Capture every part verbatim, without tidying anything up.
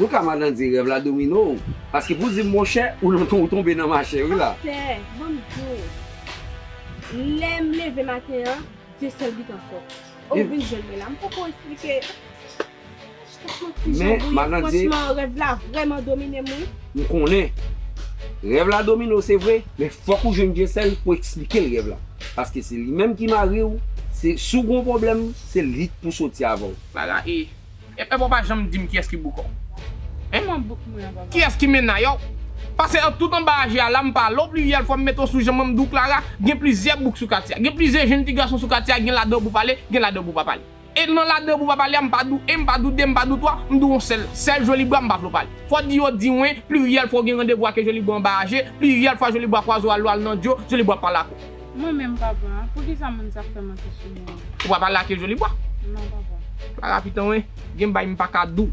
Ka madan di rèv la domine w. Paske pou di m monchè, ou nan ton, ou tonbe nan mache wi la. Pastè, ban m di w. Lè m leve maten an, Dyesèl gentan fè. Ou vin jwenn mwen la. M poko eksplike. Men madan di. Franchman, rèv la vrèman domine m wi. M konnen. Rèv la domine w se vre, men fòk ou jwenn Dyesèl pou eksplike l rèv la. Paske se li menm ki mari w, se si w gen yon pwoblèm, se li k pou soti avè w. Bagay e. Epi w pa janm di m kiyès ki boukò. Hein? Kiyès ki mennay w? Paske tout anba aje a la m pale w pliryèl fwa m mete w sou janm mwen m di w Clara, gen plizyè bouk sou katye a. Gen plizyè jenn ti gason sou katye a, gen ladan w pou pale, gen ladan w pou pa pale. E nan ladan w pou pa pale a m pa di w en, m pa di w de, m pa di w twa, m di w yon sèl, sèl Jolibwa m pa vle w pale. Fò w di yo di wen, pliryèl fwa w gen randevou ak Jolibwa anba aje, pliryèl fwa Jolibwa kwaze w al, al nan djo, Jolibwa pale ak ou. Mwen menm papa, poukisa moun sa ap fè manti sou mwen? Ou pa pale ak Jolibwa? Non papa. Clara pitan wen, gen bay m pa ka di w.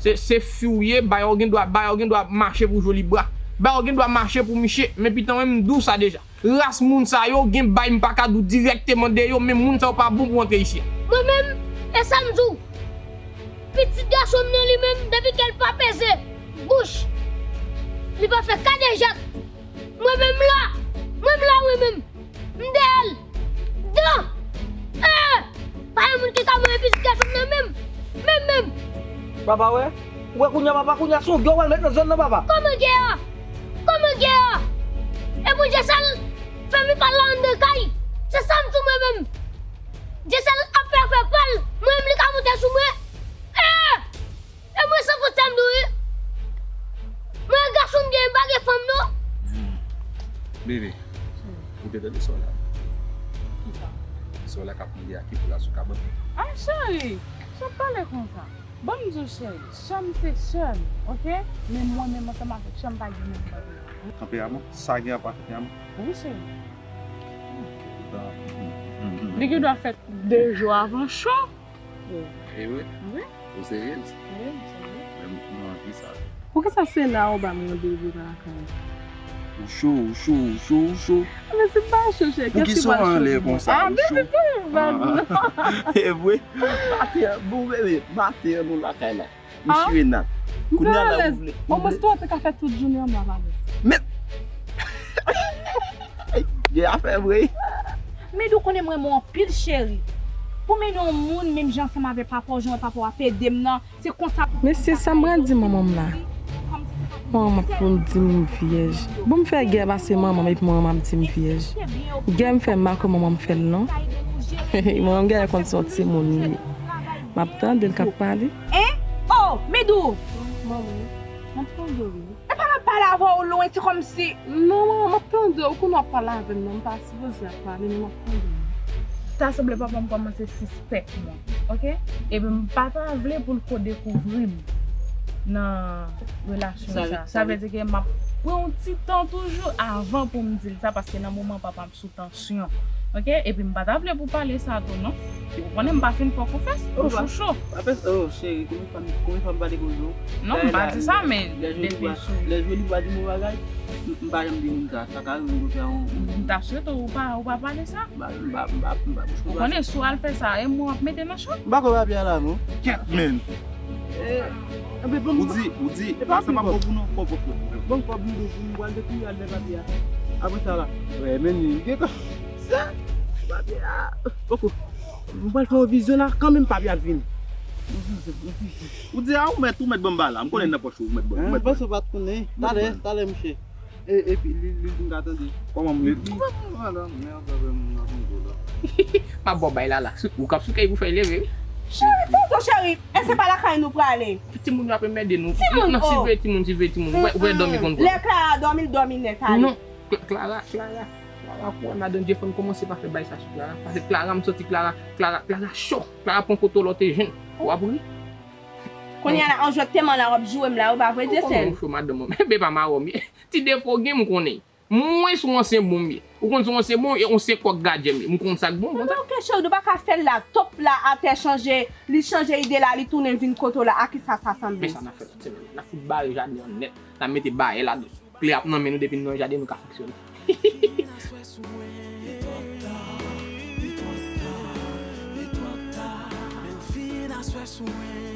Se se fi w ye, bay ou gen dwa, bay ou gen dwa mache pou Jolibwa. Bay ou gen dwa mache pou miche, men pitan wen m di w sa deja. Ras moun sa yo gen bay m pa ka di w dirèkteman de yo, men moun sa yo pa bon pou antre isi a. Mwen menm, e sa m di w. Pitit gason m nan li menm, depi ke l pa peze bouch, li pa fè kadejak. Mwen menm la, mwen menm la wi menm. M dèyè l. Dan! Ee! Pa gen moun ki ka manyen pitit gason m nan menm. Menm menm. Papa wè, ou wè kounye a papa, kounye a se yon gè w pral met nan zòn nan papa. Kòman gè a? Kòman gè a? E pou Dyesèl fè m pale anndan kay. Se sa m di w mwen menm. Dyesèl ap fè afè pa l, mwen menm li ka moute sou mwen. Ee! E mwen san fòt sa m di w wi. Mwen gason m gen, m pa gen fanm non. Bebe, ou te tande sè w la? Sè w la k ap mande a ki plas ou ka ban m? Ay cheri, sa w pale konsa? Ban m di w cheri, sè m se sè m, oke? Men mwen menm ansanm avèk sè m pa gen menm bagay. Tanperaman? Sa gen apa tanperaman? Wi cheri. Li gen dwa fèt de jou avan cho. E vre? Wi. Ou seryez? Wi, m serye. Men m anvi sa. Poukisa se la ou ba m randevou nan lakay ou? Ou cho, ou cho, ou cho, ou cho. Men si m pa cho, chè, kiyès ki pral cho pou mwen? A, bebe, pa vin ba m non. E vre? Maten an, bon, bebe, maten an nou lakay la. M chire nat. Kounye a la ou vle. Omwen si ou te ka fè tout jounen an m ap alèz. Men gen afè vre. Midou konnen m renmen w anpil cheri. Pou mennen yon moun menm jan ansanm avè papa w, jan w wè papa w ap ede m nan, se konsa pou. Men se sa m pral di manman m la. Manman m ap pou m di m vyèj. Bon m fè gè pase manman m epi manman m ap di m vyèj. Gè m fè m pa kwè manman m fè l non. Manman m genlè konn se yon timoun li ye. M ap tande l k ap pale. En? Oh! Midou! Manmi, m ap tande w wi. Epa m ap pale avè w lwen, se kòmsi. Non, manman, m ap tande w. Ou konnen w ap pale avè m nan, m pa sipoze ap pale, men m ap tande w. Ta sanble papa m kòmanse sispèk mwen, oke? Epi m pa ta vle pou l ko dekouvri m nan relasyon sa. Sa vle di ke m ap pran yon ti tan toujou avan pou m di l sa, paske nan moman papa m sou tansyon. Oke? Epi m pa ta vle pou pale sa tou non. Ou konnen m pa fin fè w konfyans. Oh chouchou. Pa pè, oh cheri, konbyen fwa m, konbyen fwa m pale koze w? Non, m pa di sa, men depi sou. Lè Jolibwa di m yon bagay, m pa janm di moun sa. Sa ka rive m konfyans ou. M ta swete ou pa, ou pa pale sa. M pa, m pa, m pa, m pa bouch pa pase. Ou konnen si w al fè sa, e mwen w ap mete nan cho. M pa kwè papye a la non. Kèt men. Ou di, ou di, sa pa bon pou nou. Bon, bon, bon. Bon, kòb m dou pou m pral depi al fè papye a. Apre sa la. Wè, men li gen kòb. Sa, papye a. Poko. M pral fè yon vizyon la, kanmenm papye a vini. Yon vizyon, yon vizyon. Ou di a ou mèt, ou mèt ban m ba la. M konnen nan pòch ou, ou mèt ban m. Mwen panse ou pa t konnen. Talè, talè, monchè. E, epi, li, li vin ka tande. Kòman m li? Madan, mèd avè m nan vin do la. M ap ba w bay la la. Ou k ap sou kèy pou fè l leve wi. Cheri, tonton cheri, èske se pa lakay nou prale? Timoun yo ap enmède nou. Timoun, oh. Nan siveye timoun, siveye timoun. Ou wè, ou wè dòmi konn pran. Lè Clara dòmi, l dòmi nèt ale. Non, Clara, Clara, Clara, pou wè madan Jefòn kòmanse pa fè bay sa sou Clara. Paske Clara, m santi Clara, Clara, Clara cho. Clara pran kote w lè w te jèn. Ou ap ri. Kounye a la, an jwèt te man la, w ap joure m la, ou pa vre, Dyesèl? Ou konnen m cho madanm mwen, men e pa mawon m ye. Ti defo w gen, m konnen. Mwen se yon ansyen bon m ye. Ou konn se yon ansyen bon, e yon ansyen kòk gadjè m ye. M konn sa k bon, m konn sa. Men oke, cheri, nou pa ka fè l la. Top la atè chanje, li chanje ide la, li tounen vin kote w la. A kisa sa sanble? Men sa n ap fè lòt semèn. N ap fout bare jaden an nèt. N ap mete bayè ladan. Kle ap nan men nou, depi n nan jaden, nou ka fonksyone. Fin aswè sou mwen.